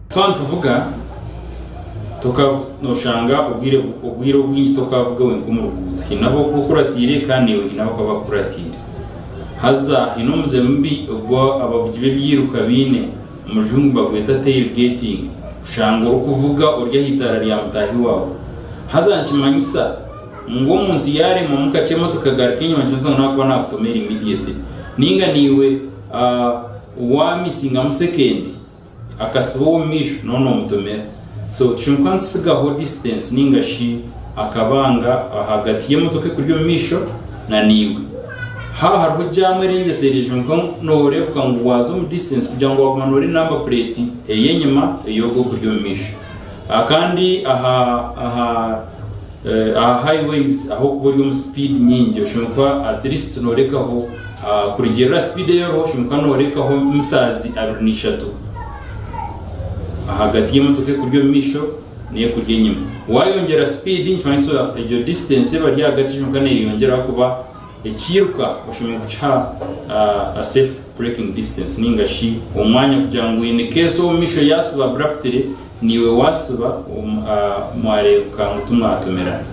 Twaba nituvuga noshanga obwire obwire obwingi tokavuga wenka omu ruguuto. Haine abu orikuba okuratiire kandi naiwe haine abakuba bakukuratiire. Haza haine omuze mubi ogu abavugi b'ebyiruka baine, omu rujungu nibagweta tail gating, kushanga orikuvuga ori aha itaara rya mutaahi waawe. Haza nikimanyisa ngu omuntu yaaremwamu kakye emotoka ekagaruka enyima nikimanyisa ngu naakuba naakutomeera immediately. Nainga naiwe waamisingamu sekendi, akasiba ow'omu maisho nooba noomutomera. So tushemereire kuba nitutsigaho distance nainga shi akabanga ahagati y'emotoka ekuri omu maisho na naiwe. Haaba hariho jaamu erengyesereize kwonka nooreebeka ngu waaza omu distance kugira ngu waaguma nooreeba namba pureeti ey'enyima ey'ogwo oguri omu maisho. Kandi aha aha aha highways ahu orikuba ori omu sipiidi nyingi oshemereire kuba at least noorekaho kurugiirira aha sipiidi ei oriho oshemereire kuba noorekaho mitaazi 23 ahagati y'emotoka ekuri omu maisho n'ekuri enyima. Waayongyera sipiidi nikimanyisa egyo distance ebari ahagati oshemereire kuba neeyeyongyera ahakuba Ekiiruka oshemereire kukiha a safe braking distance ninga shi omwanya kugira ngu in case ow'omu maisho yaasiba abruptly, naiwe waasiba mwareebeka ngu timwatomerana.